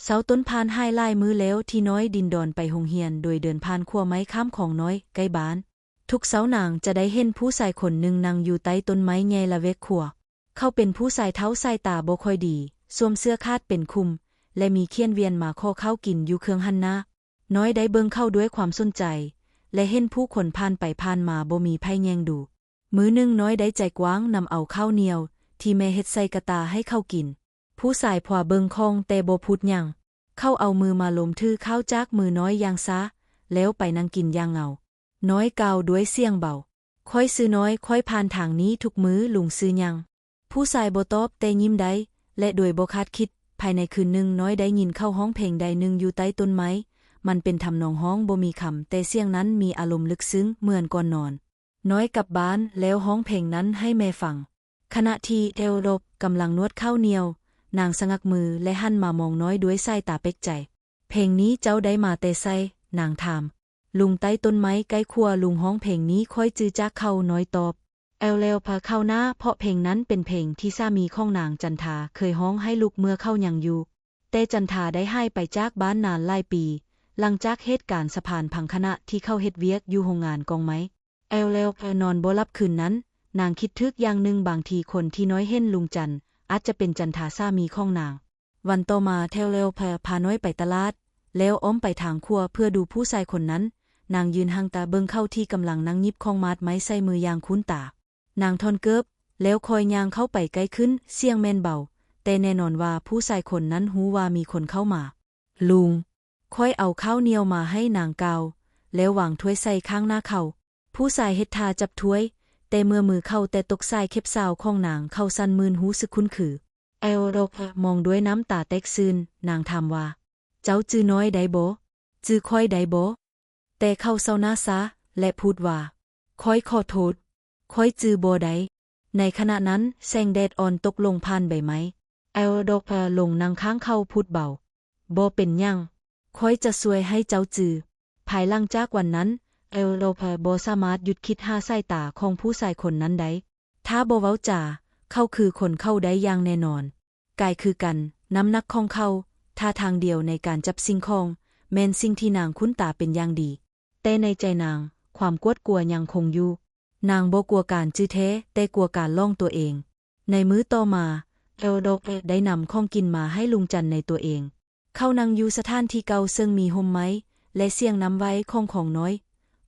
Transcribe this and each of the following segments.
ເຊົາຕົ້ນຜ່ານຫຼາຍມື້ແລ້ວທີ່ນ້ອຍດິນດອນໄປໂຮງຮຽນ ໂດຍເດີນຜ່ານຂົວໄມ້ຂ້າມຄອງນ້ອຍໃກ້ບ້ານ. ທຸກເຊົ້ານາງຈະໄດ້ເຫັນຜູ້ຊາຍຄົນໜຶ່ງນັ່ງຢູ່ໃຕ້ຕົ້ນໄມ້ໃຫຍ່ລະແວກຂົວ. ເຂົາເປັນຜູ້ຊາຍເຖົ້າສາຍຕາບໍ່ຄ່ອຍດີ, ສວມເສື້ອຂາດເປັນຂຸມ ແລະ ມີຂຽນວຽນມາຂໍເຂົ້າກິນຢູ່ເຄືອງຫັ້ນນາ. ນ້ອຍໄດ້ເບິ່ງເຂົາດ້ວຍຄວາມສົນໃຈ ແລະ ເຫັນຜູ້ຄົນຜ່ານໄປຜ່ານມາບໍ່ມີໃຜແຍ່ງດູ. ມື້ໜຶ່ງນ້ອຍໄດ້ໃຈກວ້າງນຳເອົາເຂົ້າໜຽວທີ່ແມ່ເຮັດໃສ່ກະຕ່າໃຫ້ເຂົາກິນ. ຜູ້ຊາຍພວາເບິ່ງຂອງແຕ່ບໍ່ພູດຫຍັງ. ເຂົາເອົາມືມາລົມຖືເຂົ້າຈາກມືນ້ອຍຢ່າງຊ້າ ແລ້ວໄປນັ່ງກິນຢ່າງເຫງົາ. ນ້ອຍກ່າວດ້ວຍສຽງເບົາ, ຂ້ອຍຊື່ນ້ອຍ, ຂ້ອຍຜ່ານທາງນີ້ທຸກມື້, ລຸງຊື່ຫຍັງ? ຜູ້ຊາຍບໍ່ຕອບແຕ່ຍິ້ມໄດ້ ແລະ ໂດຍບໍ່ຄາດຄິດ, ພາຍໃນຄືນໜຶ່ງນ້ອຍໄດ້ຍິນເຂົາຮ້ອງເພງໄດ້ໜຶ່ງຢູ່ໃຕ້ຕົ້ນໄມ້. ມັນເປັນທຳນອງຮ້ອງບໍ່ມີຄຳ, ແຕ່ສຽງນັ້ນມີອາລົມເລິກເຊິ່ງເໝືອນກ່ອນນອນ. ນ້ອຍກັບບ້ານແລ້ວຮ້ອງເພງນັ້ນໃຫ້ແມ່ຟັງ. ຂະນະທີ່ແອລໂດກຳລັງນວດເຂົ້າໜຽວ, ນາງສະຫງັກມື ແລະ ຫັນມາມອງນ້ອຍດ້ວຍສາຍຕາແປກໃຈ. ເພງນີ້ເຈົ້າໄດ້ມາແຕ່ໃສ? ນາງຖາມ. ລຸງໃຕ້ຕົ້ນໄມ້ໃກ້ຂົວ, ລຸງຮ້ອງເພງນີ້, ຂ້ອຍຈື່ຈາກເຂົາ, ນ້ອຍຕອບ. ແອລໂດກພາເຂົ້າໜ້າ, ເພາະເພງນັ້ນເປັນເພງທີ່ສາມີຂອງນາງ, ຈັນທາ, ເຄີຍຮ້ອງໃຫ້ລູກເມື່ອເຂົາຍັງຢູ່. ແຕ່ຈັນທາໄດ້ຫາຍໄປຈາກບ້ານນານຫຼາຍປີ, ຫຼັງຈາກເຫດການສະພານພັງ, ຂະນະທີ່ເຂົາເຮັດວຽກຢູ່ໂຮງງານກອງໄມ້. ແອລໂດກນອນບໍ່ຫຼັບຄືນນັ້ນ, ນາງຄິດຖືກຢ່າງໜຶ່ງ, ບາງທີຄົນທີ່ນ້ອຍເຫັນ, ລຸງຈັນ, ອາດຈະເປັນຈັນທາ, ສາມີຂອງນາງ. ວັນຕໍ່ມາ, ແອລໂດກພານ້ອຍໄປຕະຫຼາດ, ແລ້ວອ້ອມໄປທາງຂົວເພື່ອດູຜູ້ຊາຍຄົນນັ້ນ. ນາງຢືນຫ່າງຕາເບິ່ງເຂົາທີ່ກຳລັງນັ່ງຫຍິບຂອງມາດໄມ້ໃສ່ມືຢ່າງຄຸ້ນຕາ. ນາງຖອນເກີບ ແລ້ວຄ່ອຍຍ່າງເຂົ້າໄປໃກ້ຂຶ້ນ, ສຽງແມ່ນເບົາ, ແຕ່ແນ່ນອນວ່າຜູ້ຊາຍຄົນນັ້ນຮູ້ວ່າມີຄົນເຂົ້າມາ. ລຸງ, ຂ້ອຍເອົາເຂົ້າໜຽວມາໃຫ້, ນາງກ່າວ, ແລ້ວວາງຖ້ວຍໃສ່ຂ້າງໜ້າເຂົາ. ຜູ້ຊາຍເຮັດທ່າຈັບຖ້ວຍ, ແຕ່ເມື່ອມືເຂົາແຕະຕົກສາຍເຂັບສາວຂອງນາງ, ເຂົາສັ່ນມື່ນ, ຮູ້ສຶກຄຸ້ນຄື. ແອລໂດກມອງດ້ວຍນ້ຳຕາແຕກຊື່ນ, ນາງຖາມວ່າ, ເຈົ້າຈື່ນ້ອຍໄດ້ບໍ່? ຈື່ຂ້ອຍໄດ້ບໍ່? ແຕ່ເຂົາເຊົາໜ້າຊາ ແລະ ພູດວ່າ, ຂ້ອຍຂໍໂທດ, ຂ້ອຍຈື່ບໍ່ໄດ້. ໃນຂະນະນັ້ນ, ແສງແດດອ່ອນຕົກລົງຜ່ານໃບໄມ້. ແອລໂດກລົງນັ່ງຂ້າງເຂົາ, ພູດເບົາ, ບໍ່ເປັນຫຍັງ, ຂ້ອຍຈະຊ່ວຍໃຫ້ເຈົ້າຈື່. ພາຍຫຼັງຈາກວັນນັ້ນ, ແອລໂດກບໍ່ສາມາດຢຸດຄິດຫາສາຍຕາຂອງຜູ້ຊາຍຄົນນັ້ນໄດ້. ຖ້າບໍ່ເວົ້າຈາ, ເຂົາຄືຄົນເຂົາໄດ້ຢ່າງແນ່ນອນ. ກາຍຄືກັນ, ນ້ຳໜັກຂອງເຂົາ, ທ່າທາງດຽວໃນການຈັບສິ່ງຂອງ, ແມ່ນສິ່ງທີ່ນາງຄຸ້ນຕາເປັນຢ່າງດີ. ແຕ່ໃນໃຈນາງ, ຄວາມກວດກົວຍັງຄົງຢູ່. ນາງບໍ່ກົວການຈື່ແທ້, ແຕ່ກົວການຫຼອງຕົວເອງ. ໃນມື້ຕໍ່ມາ, ແອລໂດກໄດ້ນຳຂອງກິນມາໃຫ້ລຸງຈັນໃນຕົວເອງ. ເຂົານັ່ງຢູ່ສະຖານທີ່ເກົ່າເຊິ່ງມີຮົ່ມໄມ້ ແລະ ສຽງນ້ຳໄຫວຂອງຄອງນ້ອຍ,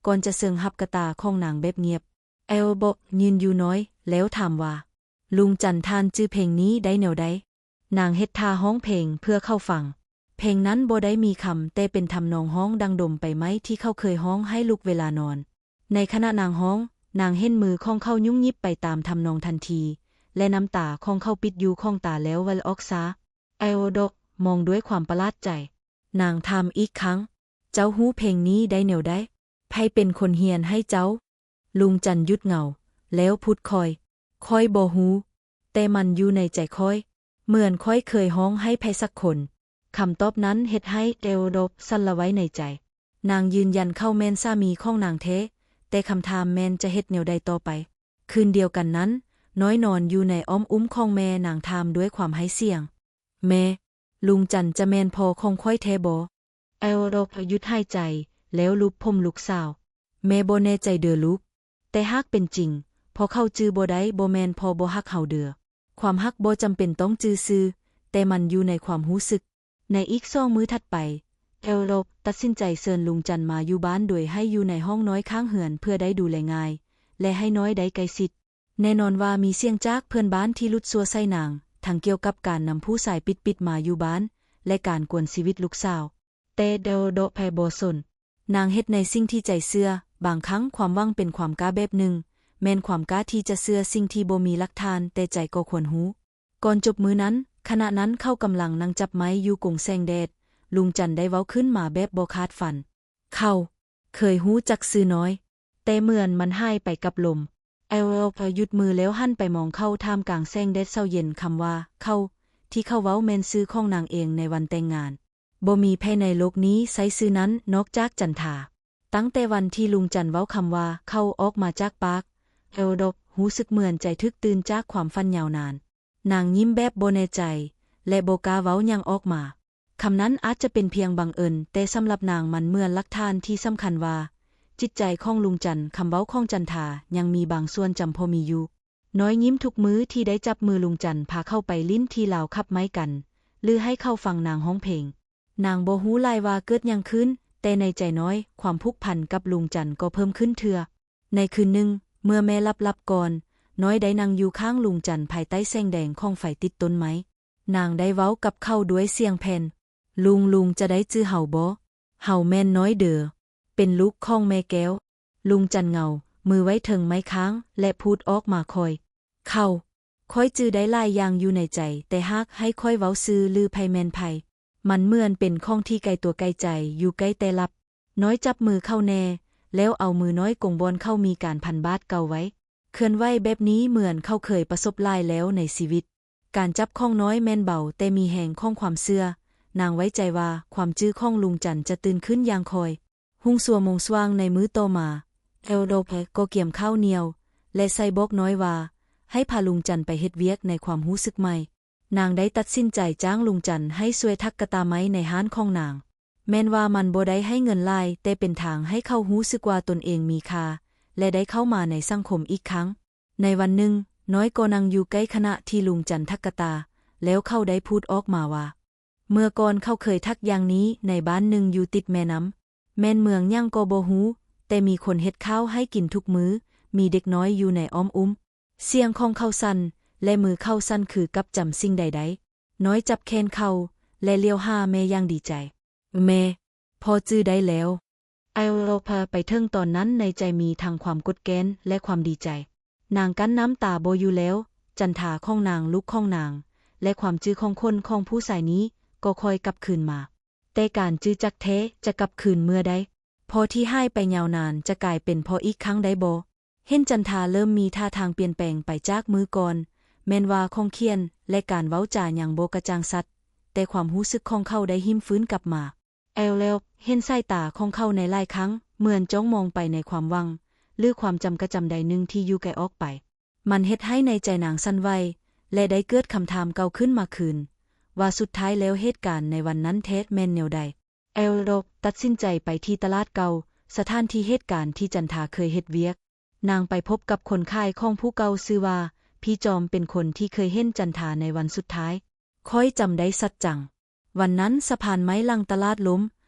ກ່ອນຈະເຊິ່ງຮັບກະຕ່າຂອງນາງແບບງຽບ. ແອລໂດກຢືນຢູ່ໜ້ອຍ ແລ້ວຖາມວ່າ, ລຸງຈັນ, ທ່ານຈື່ເພງນີ້ໄດ້ແນວໃດ? ນາງເຮັດທ່າຮ້ອງເພງເພື່ອເຂົາຟັງ. ເພງນັ້ນບໍ່ໄດ້ມີຄຳ, ແຕ່ເປັນທຳນອງຮ້ອງດັງດົມໃບໄມ້ທີ່ເຂົາເຄີຍຮ້ອງໃຫ້ລູກເວລານອນ. ໃນຂະນະນາງຮ້ອງ, ນາງເຫັນມືຂອງເຂົາຫຍຸ້ງຫຍິບໄປຕາມທຳນອງທັນທີ ແລະ ນ້ຳຕາຂອງເຂົາປິດຢູ່ຂອງຕາແລ້ວໄຫລອອກຊ້າ. ແອລໂດກມອງດ້ວຍຄວາມປະຫຼາດໃຈ. ນາງຖາມອີກຄັ້ງ, ເຈົ້າຮູ້ເພງນີ້ໄດ້ແນວໃດ? ໃຜເປັນຄົນຮຽນໃຫ້ເຈົ້າ? ລຸງຈັນຢຸດເຫງົາ ແລ້ວພູດຄ່ອຍ, ຂ້ອຍບໍ່ຮູ້, ແຕ່ມັນຢູ່ໃນໃຈຂ້ອຍ, ເໝືອນຂ້ອຍເຄີຍຮ້ອງໃຫ້ໃຜສັກຄົນ. ຄຳຕອບນັ້ນເຮັດໃຫ້ແອລໂດກສັ່ນລະໄວໃນໃຈ. ນາງຢືນຢັນເຂົາແມ່ນສາມີຂອງນາງແທ້, ແຕ່ຄຳຖາມແມ່ນຈະເຮັດແນວໃດຕໍ່ໄປ? ຄືນດຽວກັນນັ້ນ, ນ້ອຍນອນຢູ່ໃນອ້ອມອຸ້ມຂອງແມ່, ນາງຖາມດ້ວຍຄວາມໄຮ້ສຽງ, ແມ່, ລຸງຈັນຈະແມ່ນພໍ່ຂອງຂ້ອຍແທ້ບໍ່? ແອລໂດກຢຸດຫາຍໃຈ ແລ້ວລູບຜົມລູກສາວ. ແມ່ບໍ່ແນ່ໃຈເດີລູກ, ແຕ່ຫາກເປັນຈິງ, ເພາະເຂົາຈື່ບໍ່ໄດ້, ບໍ່ແມ່ນເພາະບໍ່ຮັກເຮົາເດີ. ຄວາມຮັກບໍ່ຈຳເປັນຕ້ອງຈື່ຊື່, ແຕ່ມັນຢູ່ໃນຄວາມຮູ້ສຶກ. ໃນອີກສອງມື້ຖັດໄປ, ແອລໂດກຕັດສິນໃຈເຊີນລຸງຈັນມາຢູ່ບ້ານໂດຍໃຫ້ຢູ່ໃນຫ້ອງນ້ອຍຂ້າງເຮືອນເພື່ອໄດ້ດູແລງ່າຍ ແລະ ໃຫ້ນ້ອຍໄດ້ໃກ້ຊິດ. ແນ່ນອນວ່າມີສຽງຈາກເພື່ອນບ້ານທີ່ຫຼຸດຊົ່ວໃສ່ນາງ, ທັງກ່ຽວກັບການນຳຜູ້ຊາຍປິດໆມາຢູ່ບ້ານ ແລະ ການກວນຊີວິດລູກສາວ. ແຕ່ແອລໂດກບໍ່ສົນ. ນາງເຮັດໃນສິ່ງທີ່ໃຈເຊື່ອ. ບາງຄັ້ງຄວາມຫວັງເປັນຄວາມກ້າແບບໜຶ່ງ, ແມ່ນຄວາມກ້າທີ່ຈະເຊື່ອສິ່ງທີ່ບໍ່ມີຫຼັກຖານ, ແຕ່ໃຈກໍຄວນຮູ້. ກ່ອນຈົບມື້ນັ້ນ, ຂະນະນັ້ນເຂົາກຳລັງນັ່ງຈັບໄມ້ຢູ່ກົງແສງແດດ, ລຸງຈັນໄດ້ເວົ້າຂຶ້ນມາແບບບໍ່ຄາດຝັນ. ເຂົາເຄີຍຮູ້ຈັກຊື່ນ້ອຍ, ແຕ່ເໝືອນມັນຫາຍໄປກັບລົມ. ແອລໂດກຢຸດມືແລ້ວຫັນໄປມອງເຂົາທ່າມກາງແສງແດດເຊົ້າເຢັນ. ຄຳວ່າເຂົາ ທີ່ເຂົາເວົ້າແມ່ນຊື່ຂອງນາງເອງໃນວັນແຕ່ງງານ. ບໍ່ມີໃຜໃນໂລກນີ້ໃຊ້ຊື່ນັ້ນນອກຈາກຈັນທາ. ຕັ້ງແຕ່ວັນທີ່ລຸງຈັນເວົ້າຄຳວ່າເຂົາອອກມາຈາກປາກ, ແອລໂດກຮູ້ສຶກເໝືອນໃຈຖືກຕື່ນຈາກຄວາມຝັນຍາວນານ. ນາງຍິ້ມແບບບໍ່ແນ່ໃຈ ແລະ ບໍ່ກ້າເວົ້າຫຍັງອອກມາ. ເ ຄຳນັ້ນອາດຈະເປັນພຽງບັງເອີນ, ແຕ່ສຳລັບນາງມັນເໝືອນຫຼັກຖານທີ່ສຳຄັນວ່າ ຈິດໃຈຂອງລຸງຈັນ, ຄຳເວົ້າຂອງຈັນທາຍັງມີບາງສ່ວນຈຳພໍມີຢູ່. ນ້ອຍຍິ້ມທຸກມື້ທີ່ໄດ້ຈັບມືລຸງຈັນພາເຂົາໄປຫຼິ້ນທີ່ລາວຂັບໄມ້ກັນ ຫຼື ໃຫ້ເຂົາຟັງນາງຮ້ອງເພງ. ນາງບໍ່ຮູ້ຫຼາຍວ່າເກີດຫຍັງຂຶ້ນ, ແຕ່ໃນໃຈນ້ອຍ, ຄວາມຜູກພັນກັບລຸງຈັນກໍເພີ່ມຂຶ້ນເທື່ອ. ໃນຄືນໜຶ່ງ, ເມື່ອແມ່ຫຼັບໆກ່ອນ, ນ້ອຍໄດ້ນັ່ງຢູ່ຂ້າງລຸງຈັນພາຍໃຕ້ແສງແດງຂອງໄຟຕິດຕົ້ນໄມ້. ນາງໄດ້ເວົ້າກັບເຂົາດ້ວຍສຽງແຜ່ນ, ລຸງ, ລຸງຈະໄດ້ຈື່ເຮົາບໍ່? ເຮົາແມ່ນນ້ອຍເດີ, ເປັນລູກຂອງແມ່ແກ້ວ. ລຸງຈັນເຫງົາມືໄວ້ເທິງໄມ້ຄ້າງ ແລະ ພູດອອກມາຄ່ອຍ. ເຂົາ, ຂ້ອຍຈື່ໄດ້ຫຼາຍຢ່າງຢູ່ໃນໃຈ, ແຕ່ຫາກໃຫ້ຂ້ອຍເວົ້າຊື່ຫຼືໃຜແມ່ນໃຜ, ມັນເໝືອນເປັນຂອງທີ່ໄກຕົວໄກໃຈ, ຢູ່ໃກ້ແຕ່ຫຼັບ. ນ້ອຍຈັບມືເຂົາແນ່, ແລ້ວເອົາມືນ້ອຍກົງບ່ອນເຂົາມີການພັນບາດເກົ່າໄວ້. ເຄື່ອນໄຫວແບບນີ້ເໝືອນເຂົາເຄີຍປະສົບຫຼາຍແລ້ວໃນຊີວິດ. ການຈັບຂອງນ້ອຍແມ່ນເບົາແຕ່ມີແຮງຂອງຄວາມເຊື່ອ. ນາງໄວ້ໃຈວ່າຄວາມຈື່ຂອງລຸງຈັນຈະຕື່ນຂຶ້ນຢ່າງຄ່ອຍ. ຮຸ່ງຊົ່ວໂມງສວ່າງໃນມື້ຕໍ່ມາ, ແອລໂດແພກໍກຽມເຂົ້າໜຽວ ແລະ ໃສ່ບອກນ້ອຍວ່າ ໃຫ້ພາລຸງຈັນໄປເຮັດວຽກໃນຄວາມຮູ້ສຶກໃໝ່. ນາງໄດ້ຕັດສິນໃຈຈ້າງລຸງຈັນໃຫ້ຊ່ວຍຖັກກະຕ່າໄມ້ໃນຮ້ານຂອງນາງ. ແມ່ນວ່າມັນບໍ່ໄດ້ໃຫ້ເງິນຫຼາຍ, ແຕ່ເປັນທາງໃຫ້ເຂົາຮູ້ສຶກວ່າຕົນເອງມີຄ່າ ແລະ ໄດ້ເຂົ້າມາໃນສັງຄົມອີກຄັ້ງ. ໃນວັນໜຶ່ງ, ນ້ອຍກໍນັ່ງຢູ່ໃກ້ຂະນະທີ່ລຸງຈັນຖັກກະຕ່າ, ແລ້ວເຂົາໄດ້ພູດອອກມາວ່າ ເມື່ອກ່ອນເຂົາເຄີຍຖັກຢ່າງນີ້ໃນບ້ານໜຶ່ງຢູ່ຕິດແມ່ນ້ຳ. ແມ່ນເມືອງຫຍັງກໍບໍ່ຮູ້, ແຕ່ມີຄົນເຮັດຂ້າວໃຫ້ກິນທຸກມື້, ມີເດັກນ້ອຍຢູ່ໃນອ້ອມອຸ້ມ. ສຽງຂອງເຂົາສັ່ນ ແລະ ມືເຂົາສັ່ນຄືກັບຈຳສິ່ງໃດໄດ້. ນ້ອຍຈັບແຂນເຂົາ ແລະ ຫຼຽວຫາແມ່ຢ່າງດີໃຈ. ແມ່, ພໍ່ຈື່ໄດ້ແລ້ວ. ແອລໂລພາໄປເຖິງຕອນນັ້ນໃນໃຈມີທັງຄວາມກົດແຄ້ນ ແລະ ຄວາມດີໃຈ. ນາງກັ້ນນ້ຳຕາບໍ່ຢູ່ແລ້ວ. ຈັນທາຂອງນາງ, ລູກຂອງນາງ ແລະ ຄວາມຈື່ຂອງຄົນຂອງຜູ້ຊາຍນີ້ກໍຄ່ອຍກັບຄືນມາ. ແຕ່ການຈື່ຈັກແທ້ຈະກັບຄືນເມື່ອໃດ? ພໍ່ທີ່ຫາຍໄປຍາວນານຈະກາຍເປັນພໍ່ອີກຄັ້ງໄດ້ບໍ່? ເຫັນຈັນທາເລີ່ມມີທ່າທາງປ່ຽນແປງໄປຈາກມື້ກ່ອນ, ແມ່ນວ່າຂອງຂຽນ ແລະ ການເວົ້າຈາຍັງບໍ່ກະຈ່າງຊັດ, ແຕ່ຄວາມຮູ້ສຶກຂອງເຂົາໄດ້ຮິມຟື້ນກັບມາ. ແອລໂລເຫັນສາຍຕາຂອງເຂົາໃນຫຼາຍຄັ້ງ, ເໝືອນຈ້ອງມອງໄປໃນຄວາມຫວັງ ຫຼື ຄວາມຈຳກະຈຳໃດໜຶ່ງທີ່ຢູ່ໄກອອກໄປ. ມັນເຮັດໃຫ້ໃນໃຈນາງສັ່ນໄຫວ ແລະ ໄດ້ເກີດຄຳຖາມເກົ່າຂຶ້ນມາຄືນ, ວ່າສຸດທ້າຍແລ້ວເຫດການໃນວັນນັ້ນແທ້ແມ່ນແນວໃດ? ແອລໂລຕັດສິນໃຈໄປທີ່ຕະຫຼາດເກົ່າ, ສະຖານທີ່ເຫດການທີ່ຈັນທາເຄີຍເຮັດວຽກ. ນາງໄປພົບກັບຄົນຂາຍຂອງຜູ້ເກົ່າຊື່ວ່າ ພີ່ຈອມ, ເປັນຄົນທີ່ເຄີຍເຫັນຈັນທາໃນວັນສຸດທ້າຍ. ຂ້ອຍຈຳໄດ້ຊັດຈັງ. ວັນນັ້ນສະພານໄມ້ຫຼັງຕະຫຼາດລົ້ມ,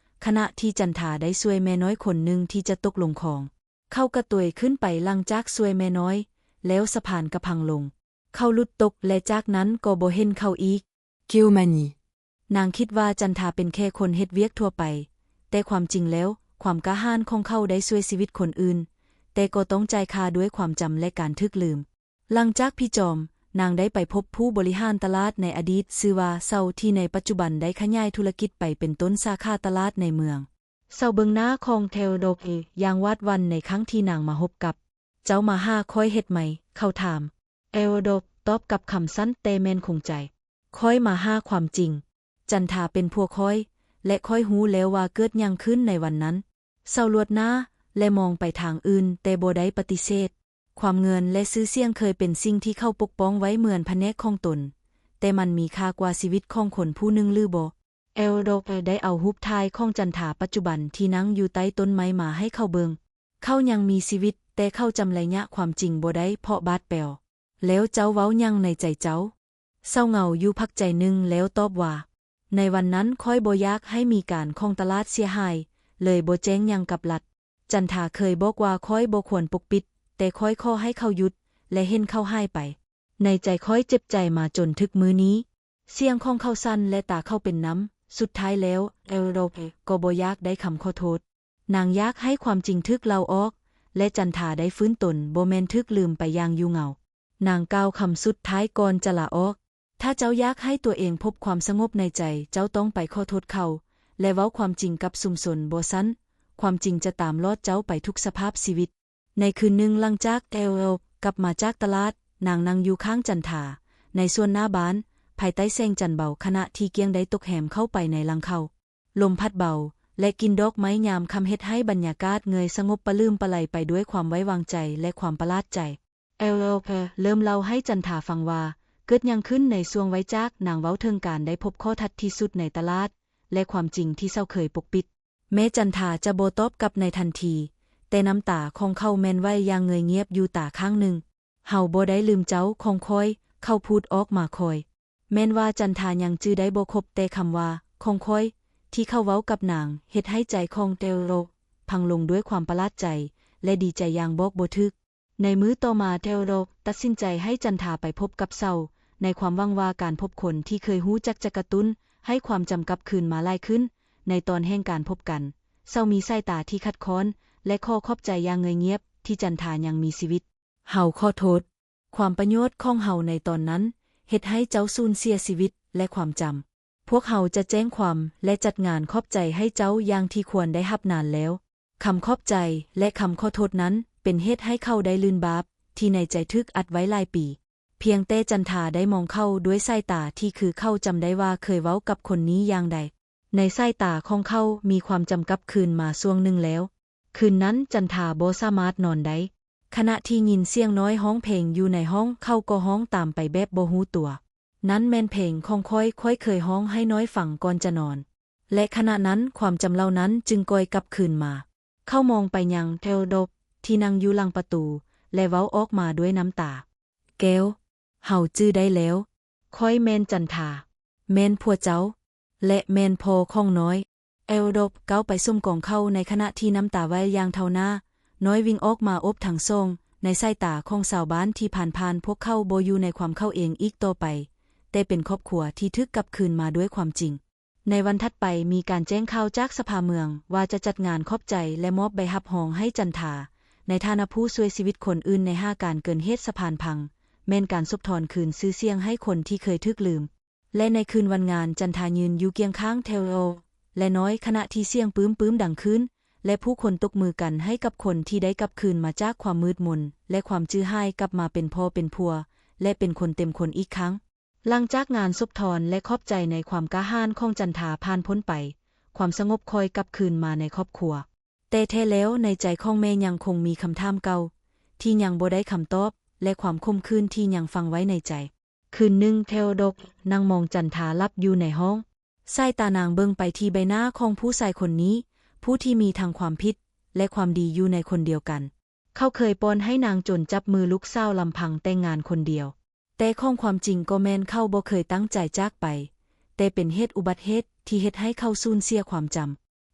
ຂະນະທີ່ຈັນທາໄດ້ຊ່ວຍແມ່ນ້ອຍຄົນໜຶ່ງທີ່ຈະຕົກລົງຂອງ. ເຂົາກະໂຕຍຂຶ້ນໄປຫຼັງຈາກຊ່ວຍແມ່ນ້ອຍ, ແລ້ວສະພານກະພັງລົງ. ເຂົາຫຼຸດຕົກ ແລະ ຈາກນັ້ນກໍບໍ່ເຫັນເຂົາອີກ. ເກວມານີ. ນາງຄິດວ່າຈັນທາເປັນແຄ່ຄົນເຮັດວຽກທົ່ວໄປ, ແຕ່ຄວາມຈິງແລ້ວ, ຄວາມກ້າຫານຂອງເຂົາໄດ້ຊ່ວຍຊີວິດຄົນອື່ນ, ແຕ່ກໍຕ້ອງຈ່າຍຄ່າດ້ວຍຄວາມຈຳ ແລະ ການຖືກລືມ. ຫຼັງຈາກພີ່ຈອມ, ນາງໄດ້ໄປພົບຜູ້ບໍລິຫານຕະຫຼາດໃນອະດີດ, ຊື່ວ່າເຊົາ, ທີ່ໃນປັດຈຸບັນໄດ້ຂະຫຍາຍທຸລະກິດໄປເປັນຕົ້ນສາຂາຕະຫຼາດໃນເມືອງ. ເຊົາເບິ່ງໜ້າຂອງແທໂອໂດເພຢ່າງຫວາດຫວັ່ນໃນຄັ້ງທີ່ນາງມາພົບກັບ. ເຈົ້າມາຫາຂ້ອຍເຮັດໄໝ? ເຂົາຖາມ. ແທໂອໂດຕອບກັບຄຳສັ້ນແຕ່ແມ່ນຄົງໃຈ. ຂ້ອຍມາຫາຄວາມຈິງ. ຈັນທາເປັນຜົວຂ້ອຍ, ແລະ ຂ້ອຍຮູ້ແລ້ວວ່າເກີດຫຍັງຂຶ້ນໃນວັນນັ້ນ. ເຊົາລວດໜ້າ ແລະ ມອງໄປທາງອື່ນ, ແຕ່ບໍ່ໄດ້ປະຕິເສດ. ຄວາມເງິນ ແລະ ຊື່ສຽງເຄີຍເປັນສິ່ງທີ່ເຂົາປົກປ້ອງໄວ້ເໝືອນພະແນກຂອງຕົນ, ແຕ່ມັນມີຄ່າກວ່າຊີວິດຂອງຄົນຜູ້ໜຶ່ງຫຼືບໍ່? ແອລໂດໄດ້ເອົາຮູບຖ່າຍຂອງຈັນທາປັດຈຸບັນທີ່ນັ່ງຢູ່ໃຕ້ຕົ້ນໄມ້ມາໃຫ້ເຂົາເບິ່ງ. ເຂົາຍັງມີຊີວິດ, ແຕ່ເຂົາຈຳໄລຍະຄວາມຈິງບໍ່ໄດ້ເພາະບາດແປວ. ແລ້ວເຈົ້າເວົ້າຫຍັງໃນໃຈເຈົ້າ? ເຊົາເຫງົາຢູ່ພັກໃຈໜຶ່ງແລ້ວຕອບວ່າ, ໃນວັນນັ້ນຂ້ອຍບໍ່ຢາກໃຫ້ມີການຂອງຕະຫຼາດເສຍຫາຍ, ເລີຍບໍ່ແຈ້ງຫຍັງກັບລັດ. ຈັນທາເຄີຍບອກວ່າຂ້ອຍບໍ່ຄວນປົກປິດ, ແຕ່ຂ້ອຍຂໍໃຫ້ເຂົາຢຸດ ແລະ ເຫັນເຂົາຫາຍໄປ. ໃນໃຈຂ້ອຍເຈັບໃຈມາຈົນເຖິງມື້ນີ້. ສຽງຂອງເຂົາສັ່ນ ແລະ ຕາເຂົາເປັນນ້ຳ. ສຸດທ້າຍແລ້ວ, ແອລໂດກໍບໍ່ຢາກໄດ້ຄຳຂໍໂທດ. ນາງຢາກໃຫ້ຄວາມຈິງຖືກເລົ່າອອກ, ແລະ ຈັນທາໄດ້ຟື້ນຕົນ, ບໍ່ແມ່ນຖືກລືມໄປຢ່າງຢູ່ເຫງົາ. ນາງກ່າວຄຳສຸດທ້າຍກ່ອນຈະລາອອກ. ຖ້າເຈົ້າຢາກໃຫ້ຕົວເອງພົບຄວາມສະຫງົບໃນໃຈ, ເຈົ້າຕ້ອງໄປຂໍໂທດເຂົາ ແລະ ເວົ້າຄວາມຈິງກັບຊຸມຊົນ, ບໍ່ຊັ້ນ, ຄວາມຈິງຈະຕາມລອດເຈົ້າໄປທຸກສະພາບຊີວິດ. ໃນຄືນໜຶ່ງຫຼັງຈາກແອລໂອກັບມາຈາກຕະຫຼາດ, ນາງນັ່ງຢູ່ຂ້າງຈັນທາ, ໃນສວນໜ້າບ້ານ, ພາຍໃຕ້ແສງຈັນເບົາ, ຂະນະທີ່ກ້ຽງໄດ້ຕົກແຮມເຂົ້າໄປໃນຫຼັງເຂົາ. ລົມພັດເບົາ ແລະ ກິ່ນດອກໄມ້ຍາມຄ່ຳເຮັດໃຫ້ບັນຍາກາດເງີຍສະຫງົບປະລື່ມປະໄລໄປດ້ວຍຄວາມໄວ້ວາງໃຈ ແລະ ຄວາມປະຫຼາດໃຈ. ແອລໂອເລີ່ມເລົ່າໃຫ້ຈັນທາຟັງວ່າເກີດຫຍັງຂຶ້ນໃນຊ່ວງໄວຈາກນາງເວົ້າເຖິງການໄດ້ພົບຂໍ້ຖັດທີ່ສຸດໃນຕະຫຼາດ, ແລະ ຄວາມຈິງທີ່ເຊົາເຄີຍປົກປິດ. ແມ້ຈັນທາຈະບໍ່ຕອບກັບໃນທັນທີ, ແຕ່ນ້ຳຕາຂອງເຂົາແມ່ນໄຫວຢ່າງເງີຍງຽບຢູ່ຕາຂ້າງໜຶ່ງ. ເຮົາບໍ່ໄດ້ລືມເຈົ້າຂອງຂ້ອຍ, ເຂົາພູດອອກມາຄ່ອຍ. ແມ່ນວ່າຈັນທາຍັງຈື່ໄດ້ບໍ່ຄົບ, ແຕ່ຄຳວ່າຂອງຂ້ອຍທີ່ເຂົາເວົ້າກັບນາງ ເຮັດໃຫ້ໃຈຂອງເທໂອໂດຣພັງລົງດ້ວຍຄວາມປະຫຼາດໃຈ ແລະ ດີໃຈຢ່າງບອກບໍ່ຖືກ. ໃນມື້ຕໍ່ມາ ເທໂອໂດຣຕັດສິນໃຈໃຫ້ຈັນທາໄປພົບກັບເຊົາ, ໃນຄວາມຫວັງວ່າການພົບຄົນທີ່ເຄີຍຮູ້ຈັກຈະກະຕຸ້ນໃຫ້ຄວາມຈຳກັບຄືນມາຫຼາຍຂຶ້ນ. ໃນຕອນແຫ່ງການພົບກັນ, ເຊົາມີສາຍຕາທີ່ຄັດຄ້ອນ ແລະ ຂໍຂອບໃຈຢ່າງເງີຍງຽບທີ່ຈັນທາຍັງມີຊີວິດ. ເຮົາຂໍໂທດ. ຄວາມປະໂຫຍດຂອງເຮົາໃນຕອນນັ້ນ ເຮັດໃຫ້ເຈົ້າສູນເສຍຊີວິດ ແລະ ຄວາມຈຳ. ພວກເຮົາຈະແຈ້ງຄວາມ ແລະ ຈັດງານຂອບໃຈໃຫ້ເຈົ້າຢ່າງທີ່ຄວນໄດ້ຮັບນານແລ້ວ. ຄຳຂອບໃຈ ແລະ ຄຳຂໍໂທດນັ້ນ ເປັນເຫດໃຫ້ເຂົາໄດ້ລື່ນບາບທີ່ໃນໃຈຖືກອັດໄວ້ຫຼາຍປີ. ພຽງແຕ່ຈັນທາໄດ້ມອງເຂົາດ້ວຍສາຍຕາທີ່ຄືເຂົາຈຳໄດ້ວ່າເຄີຍເວົ້າກັບຄົນນີ້ຢ່າງໃດ. ໃນສາຍຕາຂອງເຂົາມີຄວາມຈຳກັບຄືນມາຊ່ວງໜຶ່ງແລ້ວ. ຄືນນັ້ນຈັນທາບໍ່ສາມາດນອນໄດ້. ຂະນະທີ່ຍິນສຽງນ້ອຍຮ້ອງເພງຢູ່ໃນຫ້ອງ, ເຂົາກໍຮ້ອງຕາມໄປແບບບໍ່ຮູ້ຕົວ. ນັ້ນແມ່ນເພງຂອງຂ້ອຍ, ຂ້ອຍເຄີຍຮ້ອງໃຫ້ນ້ອຍຟັງກ່ອນຈະນອນ. ແລະ ຂະນະນັ້ນຄວາມຈຳເຫຼົ່ານັ້ນຈຶ່ງກ່ອຍກັບຄືນມາ. ເຂົາມອງໄປຍັງເທໂອໂດຣທີ່ນັ່ງຢູ່ຫຼັງປະຕູ ແລະ ເວົ້າອອກມາດ້ວຍນ້ຳຕາ. ແກ້ວ, ເຮົາຈື່ໄດ້ແລ້ວ. ຂ້ອຍແມ່ນຈັນທາ, ແມ່ນຜົວເຈົ້າ ແລະ ແມ່ນພໍ່ຂອງນ້ອຍ. ເທໂອໂດຣກ້າວໄປສົມກອງເຂົາໃນຂະນະທີ່ນ້ຳຕາໄຫວຢ່າງເທົ່າໜ້າ. ນ້ອຍວິ່ງອອກມາໂອບທັງສອງ. ໃນສາຍຕາຂອງຊາວບ້ານທີ່ຜ່ານໆ, ພວກເຂົາບໍ່ຢູ່ໃນຄວາມເຂົາເອງອີກຕໍ່ໄປ, ແຕ່ເປັນຄອບຄົວທີ່ຖືກກັບຄືນມາດ້ວຍຄວາມຈິງ. ໃນວັນຖັດໄປ, ມີການແຈ້ງຂ່າວຈາກສະພາເມືອງວ່າຈະຈັດງານຂອບໃຈ ແລະ ມອບໃບຮັບຮອງໃຫ້ຈັນທາ ໃນຖານະຜູ້ຊ່ວຍຊີວິດຄົນອື່ນໃນຫ້າການເກີດເຫດສະພານພັງ, ແມ່ນການສົບທອນຄືນຊື່ສຽງໃຫ້ຄົນທີ່ເຄີຍຖືກລືມ. ແລະ ໃນຄືນວັນງານ, ຈັນທາຢືນຢູ່ຄຽງຂ້າງເທໂອໂດຣ ແລະ ນ້ອຍ, ຂະນະທີ່ສຽງປຶ້ມໆດັງຂຶ້ນ ແລະ ຜູ້ຄົນຕົບມືກັນໃຫ້ກັບຄົນທີ່ໄດ້ກັບຄືນມາຈາກຄວາມມືດມົນ ແລະ ຄວາມຈື່ຫາຍ, ກັບມາເປັນພໍ່ເປັນຜົວ ແລະ ເປັນຄົນເຕັມຄົນອີກຄັ້ງ. ຫຼັງຈາກງານສົບທອນ ແລະ ຂອບໃຈໃນຄວາມກ້າຫານຂອງຈັນທາຜ່ານພົ້ນໄປ, ຄວາມສະຫງົບຄ່ອຍກັບຄືນມາໃນຄອບຄົວ. ແຕ່ແທ້ແລ້ວ, ໃນໃຈຂອງແມ່ຍັງຄົງມີຄຳຖາມເກົ່າທີ່ຍັງບໍ່ໄດ້ຄຳຕອບ ແລະ ຄວາມຂົມຂື່ນທີ່ຍັງຝັງໄວ້ໃນໃຈ. ຄືນໜຶ່ງ, ເທໂອໂດຣນັ່ງມອງຈັນທາຫຼັບຢູ່ໃນຫ້ອງ. ສາຍຕານາງເບິ່ງໄປທີ່ໃບໜ້າຂອງຜູ້ຊາຍຄົນນີ້, ຜູ້ທີ່ມີທັງຄວາມຜິດ ແລະ ຄວາມດີຢູ່ໃນຄົນດຽວກັນ. ເຂົາເຄີຍປ່ອນໃຫ້ນາງຈົນຈັບມືລູກສາວລຳພັງແຕ່ງງານຄົນດຽວ. ແຕ່ຂອງຄວາມຈິງກໍແມ່ນເຂົາບໍ່ເຄີຍຕັ້ງໃຈຈາກໄປ, ແຕ່ເປັນເຫດອຸບັດເຫດທີ່ເຮັດໃຫ້ເຂົາສູນເສຍຄວາມຈຳ.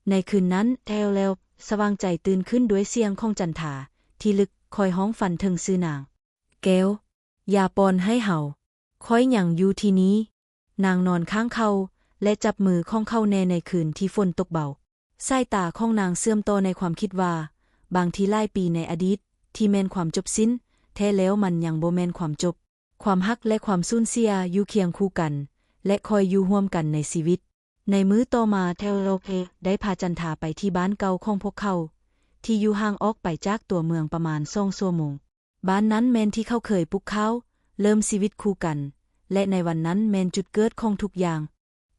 ໃນຄືນນັ້ນ, ເທໂອໂດຣສະຫວ່າງໃຈຕື່ນຂຶ້ນດ້ວຍສຽງຂອງຈັນທາທີ່ລຶກ, ຄ່ອຍຮ້ອງຝັນເຖິງຊື່ນາງ. ແກ້ວ, ຢ່າປ່ອນໃຫ້ເຮົາ. ຂ້ອຍຍັງຢູ່ທີ່ນີ້. ນາງນອນຂ້າງເຂົາ ແລະ ຈັບມືຂອງເຂົາແນ່ໃນຄືນທີ່ຝົນຕົກເບົາ. ສາຍຕາຂອງນາງເຊື່ອມຕໍ່ໃນຄວາມຄິດວ່າ ບາງທີຫຼາຍປີໃນອະດີດທີ່ແມ່ນຄວາມຈົບສິ້ນ, ແທ້ແລ້ວມັນຍັງບໍ່ແມ່ນຄວາມຈົບ. ຄວາມຮັກ ແລະ ຄວາມສູນເສຍຢູ່ຄຽງຄູ່ກັນ ແລະ ຄ່ອຍຢູ່ຮ່ວມກັນໃນຊີວິດ. ໃນມື້ຕໍ່ມາ, ເທໂອໂດຣໄດ້ພາຈັນທາໄປທີ່ບ້ານເກົ່າຂອງພວກເຂົາ, ທີ່ຢູ່ຫ່າງອອກໄປຈາກຕົວເມືອງປະມານສອງຊົ່ວໂມງ. ບ້ານນັ້ນແມ່ນທີ່ເຂົາເຄີຍປູກຂ້າວ, ເລີ່ມຊີວິດຄູ່ກັນ ແລະ ໃນວັນນັ້ນແມ່ນຈຸດເກີດຂອງທຸກຢ່າງ.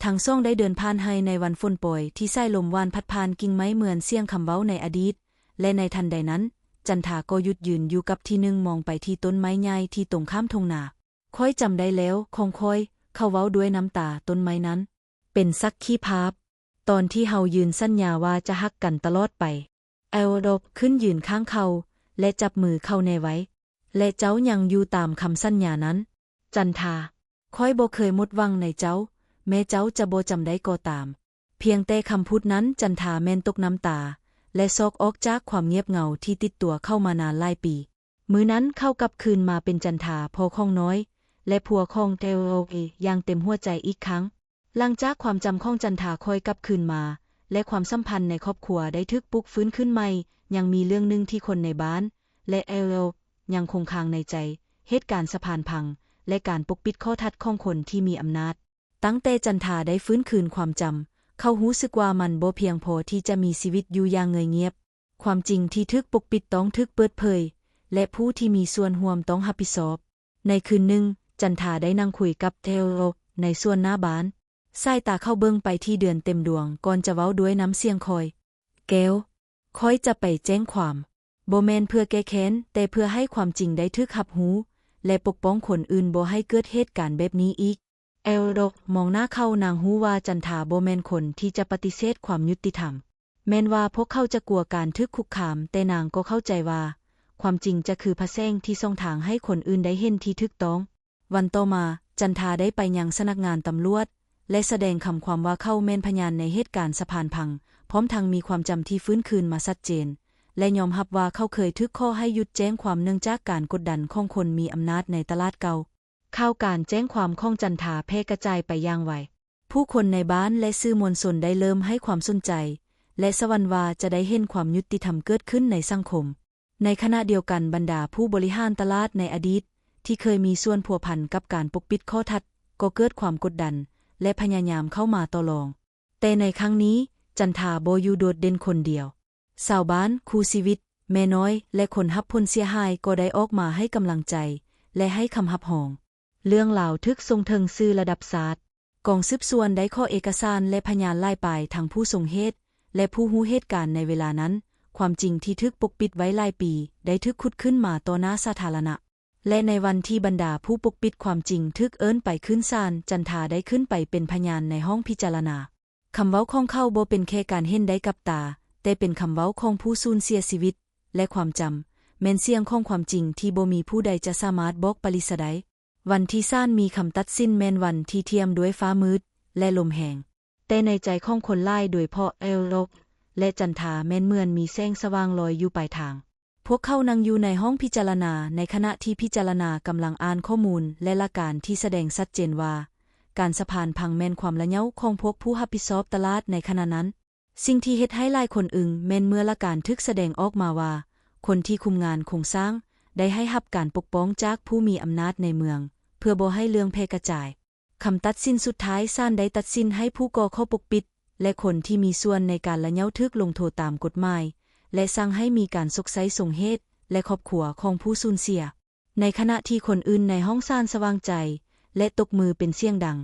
ທັງສອງໄດ້ເດີນຜ່ານໄຮ່ໃນວັນຝົນໂປຍທີ່ສາຍລົມຫວານພັດຜ່ານກິ່ງໄມ້ເໝືອນສຽງຄຳເວົ້າໃນອະດີດ, ແລະ ໃນທັນໃດນັ້ນ, ຈັນທາກໍຢຸດຢືນຢູ່ກັບທີ່ໜຶ່ງ, ມອງໄປທີ່ຕົ້ນໄມ້ໃຫຍ່ທີ່ຕົງຂ້າມທົ່ງນາ. ຂ້ອຍຈຳໄດ້ແລ້ວ, ຂອງຂ້ອຍ, ເຂົາເວົ້າດ້ວຍນ້ຳຕາ, ຕົ້ນໄມ້ນັ້ນ ເປັນສັກຂີພາບ ຕອນທີ່ເຮົາຢືນສັນຍາວ່າຈະຮັກກັນຕະຫຼອດໄປ. ເທໂອໂດຣຂຶ້ນຢືນຂ້າງເຂົາ ແລະ ຈັບມືເຂົາແນ່ໄວ້. ແລະ ເຈົ້າຍັງຢູ່ຕາມຄຳສັນຍານັ້ນ. ຈັນທາ, ຂ້ອຍບໍ່ເຄີຍໝົດຫວັງໃນເຈົ້າ, ແມ້ເຈົ້າຈະບໍ່ຈຳໄດ້ກໍຕາມ. ພຽງແຕ່ຄຳພູດນັ້ນ, ຈັນທາແມ່ນຕົກນ້ຳຕາ ແລະ ຊອກອອກຈາກຄວາມງຽບເຫງົາທີ່ຕິດຕົວເຂົາມານານຫຼາຍປີ. ມື້ນັ້ນເຂົາກັບຄືນມາເປັນຈັນທາ, ພໍ່ຂອງນ້ອຍ ແລະ ຜົວຂອງເທໂອໂດຣ ຢ່າງເຕັມຫົວໃຈອີກຄັ້ງ. ຫຼັງຈາກຄວາມຈຳຂອງຈັນທາຄ່ອຍກັບຄືນມາ ແລະ ຄວາມສຳພັນໃນຄອບຄົວໄດ້ຖືກປຸກຟື້ນຂຶ້ນໃໝ່, ຍັງມີເລື່ອງໜຶ່ງທີ່ຄົນໃນບ້ານ ແລະ ເທໂອໂດຣຍັງຄົງຄາງໃນໃຈ, ເຫດການສະພານພັງ ແລະ ການປົກປິດຂໍ້ທັດຂອງຄົນທີ່ມີອຳນາດ. ຕັ້ງແຕ່ຈັນທາໄດ້ຟື້ນຄືນຄວາມຈຳ, ເຂົາຮູ້ສຶກວ່າມັນບໍ່ພຽງພໍທີ່ຈະມີຊີວິດຢູ່ຢ່າງເງີຍງຽບ. ຄວາມຈິງທີ່ຖືກປົກປິດຕ້ອງຖືກເປີດເຜີຍ ແລະ ຜູ້ທີ່ມີສ່ວນຮ່ວມຕ້ອງຮັບຜິດຊອບ. ໃນຄືນໜຶ່ງ, ຈັນທາໄດ້ນັ່ງຄຸຍກັບເທໂອໂດຣໃນສວນໜ້າບ້ານ. ສາຍຕາເຂົາເບິ່ງໄປທີ່ເດືອນເຕັມດວງ ກ່ອນຈະເວົ້າດ້ວຍນ້ຳສຽງຄ່ອຍ, ແກ້ວ, ຂ້ອຍຈະໄປແຈ້ງຄວາມ. ບໍ່ແມ່ນເພື່ອແກ້ແຄ້ນ, ແຕ່ເພື່ອໃຫ້ຄວາມຈິງໄດ້ຖືກຮັບຮູ້ ແລະ ປົກປ້ອງຄົນອື່ນບໍ່ໃຫ້ເກີດເຫດການແບບນີ້ອີກ. ແອລດອກມອງໜ້າເຂົາ, ນາງຮູ້ວ່າຈັນທາບໍ່ແມ່ນຄົນທີ່ຈະປະຕິເສດຄວາມຍຸຕິທຳ. ແມ່ນວ່າພວກເຂົາຈະກົວການຖືກຄຸກຄາມ, ແຕ່ນາງກໍເຂົ້າໃຈວ່າຄວາມຈິງຈະຄືພະແສງທີ່ສ່ອງທາງໃຫ້ຄົນອື່ນໄດ້ເຫັນທີ່ຖືກຕ້ອງ. ວັນຕໍ່ມາ, ຈັນທາໄດ້ໄປຍັງສຳນັກງານຕຳຫຼວດ ແລະ ສະແດງຄຳຄວາມວ່າເຂົາແມ່ນພະຍານໃນເຫດການສະພານພັງ, ພ້ອມທັງມີຄວາມຈຳທີ່ຟື້ນຄືນມາຊັດເຈນ ແລະ ຍອມຮັບວ່າເຂົາເຄີຍຖືກຂໍໃຫ້ຢຸດແຈ້ງຄວາມເນື່ອງຈາກການກົດດັນຂອງຄົນມີອຳນາດໃນຕະຫຼາດເກົ່າ. ຂ່າວການແຈ້ງຄວາມຂອງຈັນທາແຜ່ກະຈາຍໄປຢ່າງໄວ. ຜູ້ຄົນໃນບ້ານ ແລະ ສື່ມວນຊົນໄດ້ເລີ່ມໃຫ້ຄວາມສົນໃຈ ແລະ ສະຫວັນວ່າຈະໄດ້ເຫັນຄວາມຍຸຕິທຳເກີດຂຶ້ນໃນສັງຄົມ. ໃນຂະນະດຽວກັນ, ບັນດາຜູ້ບໍລິຫານຕະຫຼາດໃນອະດີດທີ່ເຄີຍມີສ່ວນພົວພັນກັບການປົກປິດຂໍ້ທັດ ກໍເກີດຄວາມກົດດັນ ແລະ ພະຍາຍາມເຂົ້າມາຕໍ່ລອງ. ແຕ່ໃນຄັ້ງນີ້, ຈັນທາບໍ່ຢູ່ໂດດເດັ່ນຄົນດຽວ. ຊາວບ້ານ, ຄູ່ຊີວິດ, ແມ່ນ້ອຍ ແລະ ຄົນຮັບຜົນເສຍຫາຍກໍໄດ້ອອກມາໃຫ້ກຳລັງໃຈ ແລະ ໃຫ້ຄຳຮັບຮອງ. ເລື່ອງລາວຖືກສົ່ງເຖິງສື່ລະດັບຊາດ. ກອງສືບສວນໄດ້ຂໍເອກະສານ ແລະ ພະຍານຫຼາຍປາຍ, ທັງຜູ້ຊົງເຫດ ແລະ ຜູ້ຮູ້ເຫດການໃນເວລານັ້ນ. ຄວາມຈິງທີ່ຖືກປົກປິດໄວ້ຫຼາຍປີໄດ້ຖືກຂຸດຂຶ້ນມາຕໍ່ໜ້າສາທາລະນະ. ແລະ ໃນວັນທີ່ບັນດາຜູ້ປົກປິດຄວາມຈິງຖືກເອີ້ນໄປຂຶ້ນສານ, ຈັນທາໄດ້ຂຶ້ນໄປເປັນພະຍານໃນຫ້ອງພິຈາລະນາ. ຄຳເວົ້າຂອງເຂົາບໍ່ເປັນແຄ່ການເຫັນໄດ້ກັບຕາ, ແຕ່ເປັນຄຳເວົ້າຂອງຜູ້ສູນເສຍຊີວິດ ແລະ ຄວາມຈຳ, ແມ່ນສຽງຂອງຄວາມຈິງທີ່ບໍ່ມີຜູ້ໃດຈະສາມາດບອກປະລິສະໄດ້. ວັນທີ່ສານມີຄຳຕັດສິນແມ່ນວັນທີ່ທ່ຽມດ້ວຍຟ້າມືດ ແລະ ລົມແຮງ. ແຕ່ໃນໃຈຂອງຄົນຫຼາຍ, ໂດຍເພາະແອລດອກ ແລະ ຈັນທາ, ແມ່ນເໝືອນມີແສງສະຫວ່າງລອຍຢູ່ປາຍທາງ. ພວກເຂົານັ່ງຢູ່ໃນຫ້ອງພິຈາລະນາ, ໃນຂະນະທີ່ພິຈາລະນາກຳລັງອ່ານຂໍ້ມູນ ແລະ ຫຼັກການທີ່ສະແດງຊັດເຈນວ່າ ການສະພານພັງແມ່ນຄວາມລະເຍົາຂອງພວກຜູ້ຮັບຜິດຊອບຕະຫຼາດໃນຂະນະນັ້ນ. ສິ່ງທີ່ເຮັດໃຫ້ຫຼາຍຄົນອຶ່ງແມ່ນເມື່ອຫຼັກການຖືກສະແດງອອກມາວ່າ ຄົນທີ່ຄຸມງານໂຄງສ້າງໄດ້ໃຫ້ຮັບການປົກປ້ອງຈາກຜູ້ມີອຳນາດໃນເມືອງ ເພື່ອບໍ່ໃຫ້ເລື່ອງແຜ່ກະຈາຍ. ຄຳຕັດສິນສຸດທ້າຍ, ສານໄດ້ຕັດສິນໃຫ້ຜູ້ກໍ່ຂໍ້ປົກປິດ ແລະ ຄົນທີ່ມີສ່ວນໃນການລະເຍົາຖືກລົງໂທດຕາມກົດໝາຍ ແລະ ສັ່ງໃຫ້ມີການຊົກໃຊ້ສົມເຫດ ແລະ ຄອບຄົວຂອງຜູ້ສູນເສຍ. ໃນຂະນະທີ່ຄົນອື່ນໃນຫ້ອງສານສະຫວ່າງໃຈ ແລະ ຕົບມືເປັນສຽງດັງ,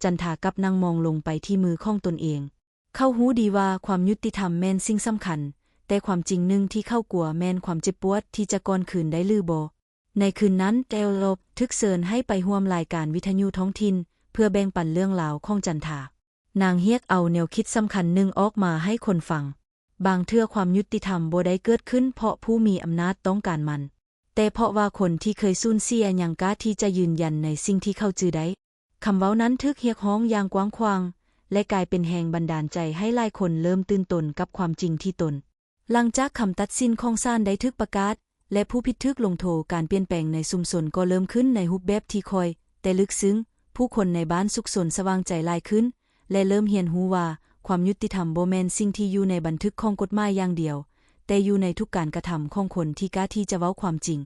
ຈັນທາກັບນັ່ງມອງລົງໄປທີ່ມືຂອງຕົນເອງ. ເຂົາຮູ້ດີວ່າຄວາມຍຸຕິທຳແມ່ນສິ່ງສຳຄັນ, ແຕ່ຄວາມຈິງໜຶ່ງທີ່ເຂົາກົວແມ່ນຄວາມເຈັບປວດທີ່ຈະກ່ອນຄືນໄດ້ຫຼືບໍ່. ໃນຄືນນັ້ນ, ແອລດອກຖືກເຊີນໃຫ້ໄປຮ່ວມລາຍການວິທະຍຸທ້ອງຖິ່ນ ເພື່ອແບ່ງປັນເລື່ອງລາວຂອງຈັນທາ. ນາງຮຽກເອົາແນວຄິດສຳຄັນໜຶ່ງອອກມາໃຫ້ຄົນຟັງ. ບາງເທື່ອຄວາມຍຸຕິທຳບໍ່ໄດ້ເກີດຂຶ້ນເພາະຜູ້ມີອຳນາດຕ້ອງການມັນ, ແຕ່ເພາະວ່າຄົນທີ່ເຄີຍສູນເສຍຍັງກ້າທີ່ຈະຢືນຢັນໃນສິ່ງທີ່ເຂົາຈື່ໄດ້. ຄຳເວົ້ານັ້ນຖືກຮຽກຮ້ອງຢ່າງກວ້າງຂວາງ ແລະ ກາຍເປັນແຮງບັນດານໃຈໃຫ້ຫຼາຍຄົນເລີ່ມຕື່ນຕົນກັບຄວາມຈິງທີ່ຕົນ. ຫຼັງຈາກຄຳຕັດສິນຂອງສານໄດ້ຖືກປະກາດ ແລະ ຜູ້ຜິດຖືກລົງໂທ, ການປ່ຽນແປງໃນຊຸມຊົນກໍເລີ່ມຂຶ້ນໃນຮູບແບບທີ່ຄ່ອຍແຕ່ເລິກເຊິ່ງ. ຜູ້ຄົນໃນບ້ານສຸກຊົນສະຫວ່າງໃຈຫຼາຍຂຶ້ນ ແລະ ເລີ່ມຮຽນຮູ້ວ່າຄວາມຍຸຕິທຳບໍ່ແມ່ນສິ່ງທີ່ຢູ່ໃນບັນທຶກຂອງກົດໝາຍຢ່າງດຽວ, ແຕ່ຢູ່ໃນທຸກການກະທຳຂອງຄົນທີ່ກ້າທີ່ຈະເວົ້າຄວາມຈິງ.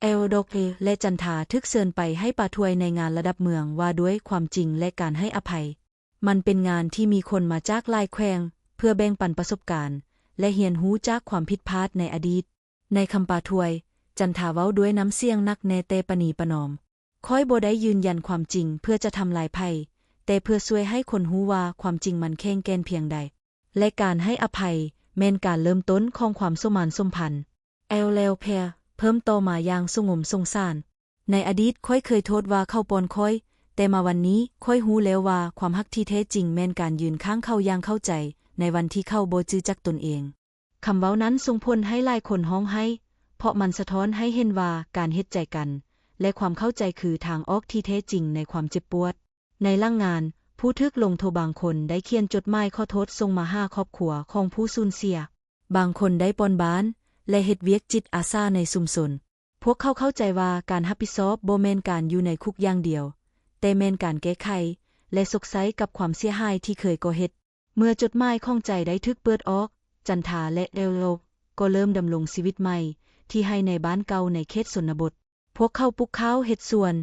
ແອລດອກ ແລະ ຈັນທາຖືກເຊີນໄປໃຫ້ປາຖ້ວຍໃນງານລະດັບເມືອງວ່າດ້ວຍຄວາມຈິງ ແລະ ການໃຫ້ອະໄພ. ມັນເປັນງານທີ່ມີຄົນມາຈາກຫຼາຍແຂວງ ເພື່ອແບ່ງປັນປະສົບການ ແລະ ຮຽນຮູ້ຈາກຄວາມຜິດພາດໃນອະດີດ. ໃນຄຳປາຖ້ວຍ, ຈັນທາເວົ້າດ້ວຍນ້ຳສຽງໜັກແໜ້ແຕ່ປະນີປະນອມ, ຂ້ອຍບໍ່ໄດ້ຢືນຢັນຄວາມຈິງເພື່ອຈະທຳລາຍໃຜ, ແຕ່ເພື່ອຊ່ວຍໃຫ້ຄົນຮູ້ວ່າຄວາມຈິງມັນແຂງແກ່ນພຽງໃດ. ແລະ ການໃຫ້ອະໄພແມ່ນການເລີ່ມຕົ້ນຂອງຄວາມສົມມານສົມພັນ. ແອລແລວແພເພີ່ມຕໍ່ມາຢ່າງສະຫງົມສົງສານ. ໃນອະດີດຂ້ອຍເຄີຍໂທດວ່າເຂົາປ່ອນຂ້ອຍ, ແຕ່ມາວັນນີ້ຂ້ອຍຮູ້ແລ້ວວ່າຄວາມຮັກທີ່ແທ້ຈິງແມ່ນການຢືນຂ້າງເຂົາຢ່າງເຂົ້າໃຈ ໃນວັນທີ່ເຂົາບໍ່ຈື່ຈັກຕົນເອງ. ຄຳເວົ້ານັ້ນສົ່ງຜົນໃຫ້ຫຼາຍຄົນຮ້ອງໄຫ້, ເພາະມັນສະທ້ອນໃຫ້ເຫັນວ່າການເຫັນໃຈກັນ ແລະ ຄວາມເຂົ້າໃຈຄືທາງອອກທີ່ແທ້ຈິງໃນຄວາມເຈັບປວດ. ໃນຫຼັງງານ, ຜູ້ຖືກລົງໂທບາງຄົນໄດ້ຂຽນຈົດໝາຍຂໍໂທດສົ່ງມາຫາຄອບຄົວຂອງຜູ້ສູນເສຍ. ບາງຄົນໄດ້ປ່ອນບ້ານ ແລະ ເຮັດວຽກຈິດອາສາໃນຊຸມຊົນ. ພວກເຂົາເຂົ້າໃຈວ່າການຮັບຜິດຊອບບໍ່ແມ່ນການຢູ່ໃນຄຸກຢ່າງດຽວ, ແຕ່ແມ່ນການແກ້ໄຂ ແລະ ຊົກໃຊ້ກັບຄວາມເສຍຫາຍທີ່ເຄີຍກໍ່ເຮັດ. ເມື່ອຈົດໝາຍຂອງໃຈໄດ້ຖືກເປີດອອກ, ຈັນທາ ແລະ ແອລໂລ ກໍເລີ່ມດຳລົງຊີວິດໃໝ່ທີ່ໃຫ້ໃນບ້ານເກົ່າໃນເຂດຊົນນະບົດ. ພວກເຂົາປູກຂ້າວ, ເຮັດສວນ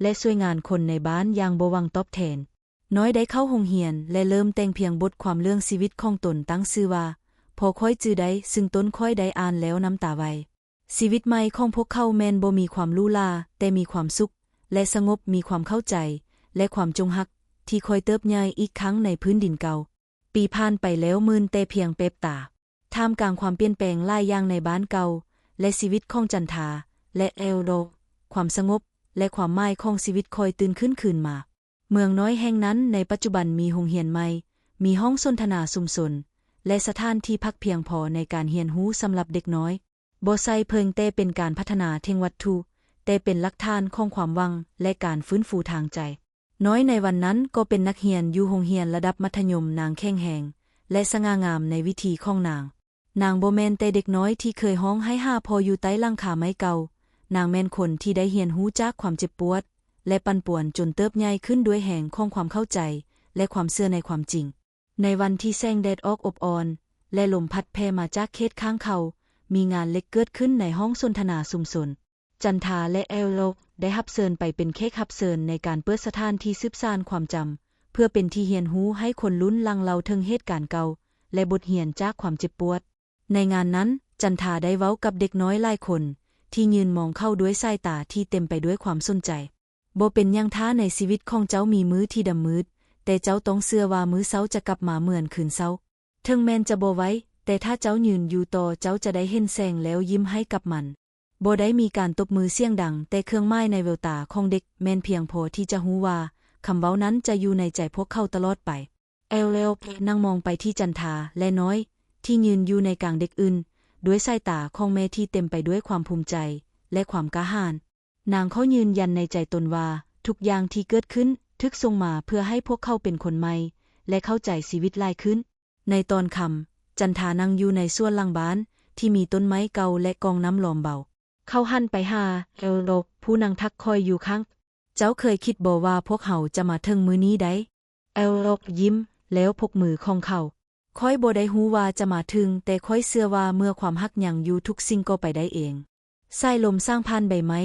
ແລະ ຊ່ວຍງານຄົນໃນບ້ານຢ່າງບໍ່ຫວັງຕອບແທນ. ນ້ອຍໄດ້ເຂົ້າໂຮງຮຽນ ແລະ ເລີ່ມແຕ່ງພຽງບົດຄວາມເລື່ອງຊີວິດຂອງຕົນ, ຕັ້ງຊື່ວ່າ ພໍຂ້ອຍຈື່ໄດ້, ຊຶ່ງຕົ້ນຂ້ອຍໄດ້ອ່ານແລ້ວນ້ຳຕາໄຫວ. ຊີວິດໃໝ່ຂອງພວກເຂົາແມ່ນບໍ່ມີຄວາມຫຼູຫຼາ, ແຕ່ມີຄວາມສຸກ ແລະ ສະຫງົບ, ມີຄວາມເຂົ້າໃຈ ແລະ ຄວາມຈົງຮັກ ທີ່ຄ່ອຍເຕີບໃຫຍ່ອີກຄັ້ງໃນພື້ນດິນເກົ່າ. ປີຜ່ານໄປແລ້ວໝື່ນແຕ່ພຽງແປບຕາ. ທ່າມກາງຄວາມປ່ຽນແປງຫຼາຍຢ່າງໃນບ້ານເກົ່າ ແລະ ຊີວິດຂອງຈັນທາ ແລະ ແອລໂລ, ຄວາມສະຫງົບ ແລະ ຄວາມໝາຍຂອງຊີວິດຄ່ອຍຕື່ນຂຶ້ນຄືນມາ. ເມືອງນ້ອຍແຫ່ງນັ້ນໃນປັດຈຸບັນມີໂຮງຮຽນໃໝ່, ມີຫ້ອງສົນທະນາຊຸມຊົນ ແລະ ສະຖານທີ່ພັກພຽງພໍໃນການຮຽນຮູ້ສຳລັບເດັກນ້ອຍ. ບໍ່ໃຊ່ເພີງແຕ່ເປັນການພັດທະນາເທິງວັດຖຸ, ແຕ່ເປັນຫຼັກຖານຂອງຄວາມຫວັງ ແລະ ການຟື້ນຟູທາງໃຈ. ນ້ອຍໃນວັນນັ້ນກໍເປັນນັກຮຽນຢູ່ໂຮງຮຽນລະດັບມັດທະຍົມ. ນາງແຂງແຮງ ແລະ ສະຫງ່າງາມໃນວິຖີຂອງນາງ. ນາງບໍ່ແມ່ນແຕ່ເດັກນ້ອຍທີ່ເຄີຍຮ້ອງໄຫ້ຫາພໍ່ຢູ່ໃຕ້ຫຼັງຄາໄມ້ເກົ່າ. ນາງແມ່ນຄົນທີ່ໄດ້ຮຽນຮູ້ຈາກຄວາມເຈັບປວດ ແລະ ປັ່ນປ່ວນຈົນເຕີບໃຫຍ່ຂຶ້ນດ້ວຍແຮງຂອງຄວາມເຂົ້າໃຈ ແລະ ຄວາມເຊື່ອໃນຄວາມຈິງ. ໃນວັນທີ່ແສງແດດອອກອົບອ່ອນ ແລະ ລົມພັດແຜ່ມາຈາກເຂດຂ້າງເຂົາ, ມີງານເລັກເກີດຂຶ້ນໃນຫ້ອງສົນທະນາຊຸມຊົນ. ຈັນທາ ແລະ ແອລໂລກ ໄດ້ຮັບເຊີນໄປເປັນແຂກຮັບເຊີນໃນການເປີດສະຖານທີ່ສືບສານຄວາມຈຳ, ເພື່ອເປັນທີ່ຮຽນຮູ້ໃຫ້ຄົນລຸ້ນຫຼັງເລົ່າເຖິງເຫດການເກົ່າ ແລະ ບົດຮຽນຈາກຄວາມເຈັບປວດ. ໃນງານນັ້ນ, ຈັນທາໄດ້ເວົ້າກັບເດັກນ້ອຍຫຼາຍຄົນ ທີ່ຢືນມອງເຂົາດ້ວຍສາຍຕາທີ່ເຕັມໄປດ້ວຍຄວາມສົນໃຈ. ບໍ່ເປັນຫຍັງຖ້າໃນຊີວິດຂອງເຈົ້າມີມື້ທີ່ດຳມືດ, ແຕ່ເຈົ້າຕ້ອງເຊື່ອວ່າມື້ເຊົ້າຈະກັບມາເໝືອນຄືນເຊົ້າ. ເຖິງແມ່ນຈະບໍ່ໄວ, ແຕ່ຖ້າເຈົ້າຢືນຢູ່ຕໍ່, ເຈົ້າຈະໄດ້ເຫັນແສງແລ້ວຍິ້ມໃຫ້ກັບມັນ. ບໍ່ໄດ້ມີການຕົບມືສຽງດັງ, ແຕ່ເຄື່ອງໝາຍໃນແວວຕາຂອງເດັກແມ່ນພຽງພໍທີ່ຈະຮູ້ວ່າ ຄຳເວົ້ານັ້ນຈະຢູ່ໃນໃຈພວກເຂົາຕະຫຼອດໄປ. ແອລໂລກ ນັ່ງມອງໄປທີ່ຈັນທາ ແລະ ນ້ອຍ ທີ່ຢືນຢູ່ໃນກາງເດັກອື່ນ, ດ້ວຍສາຍຕາຂອງແມ່ທີ່ເຕັມໄປດ້ວຍຄວາມພູມໃຈ ແລະ ຄວາມກ້າຫານ. ນາງຂໍຢືນຢັນໃນໃຈຕົນວ່າ ທຸກຢ່າງທີ່ເກີດຂຶ້ນຖືກສົ່ງມາເພື່ອໃຫ້ພວກເຂົາເປັນຄົນໃໝ່ ແລະ ເຂົ້າໃຈຊີວິດຫຼາຍຂຶ້ນ. ໃນຕອນຄ່ຳ, ຈັນທານັ່ງຢູ່ໃນສວນຫຼັງບ້ານ ທີ່ມີຕົ້ນໄມ້ເກົ່າ ແລະ ກອງນ້ຳລ້ອມເບົາ. ເຂົາຫັນໄປຫາແອລໂລກ ຜູ້ນັ່ງທັກຂ້ອຍຢູ່ຂ້າງ. ເຈົ້າເຄີຍຄິດບໍ່ວ່າພວກເຮົາຈະມາເຖິງມື້ນີ້ໄດ້? ແອລໂລກຍິ້ມ ແລ້ວພົກມືຂອງເຂົາ. ຂ້ອຍບໍ່ໄດ້ຮູ້ວ່າຈະມາເຖິງ, ແຕ່ຂ້ອຍເຊື່ອວ່າເມື່ອຄວາມຮັກຍັງຢູ່, ທຸກສິ່ງກໍໄປໄດ້ເອງ. ສາຍລົມສ້າງຜ່ານໃບໄມ້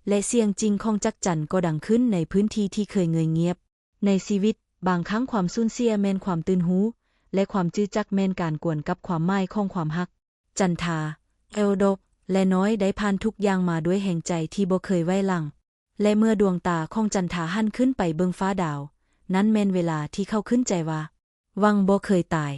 ແລະ ສຽງຈິ້ງຂອງຈັກຈັນກໍດັງຂຶ້ນໃນພື້ນທີ່ທີ່ເຄີຍເງືອຍງຽບ. ໃນຊີວິດ, ບາງຄັ້ງຄວາມສູນເສຍແມ່ນຄວາມຕື່ນຮູ້, ແລະ ຄວາມຈື່ຈັກແມ່ນການກວນກັບຄວາມໝາຍຂອງຄວາມຮັກ. ຈັນທາ, ແອລໂດກ ແລະ ນ້ອຍໄດ້ຜ່ານທຸກຢ່າງມາດ້ວຍແຮງໃຈທີ່ບໍ່ເຄີຍໄຫວຫຼັງ. ແລະ ເມື່ອດວງຕາຂອງຈັນທາຫັນຂຶ້ນໄປເບິ່ງຟ້າດາວ, ນັ້ນແມ່ນເວລາທີ່ເຂົາຂຶ້ນໃຈວ່າ ຫວັງບໍ່ເຄີຍຕາຍ.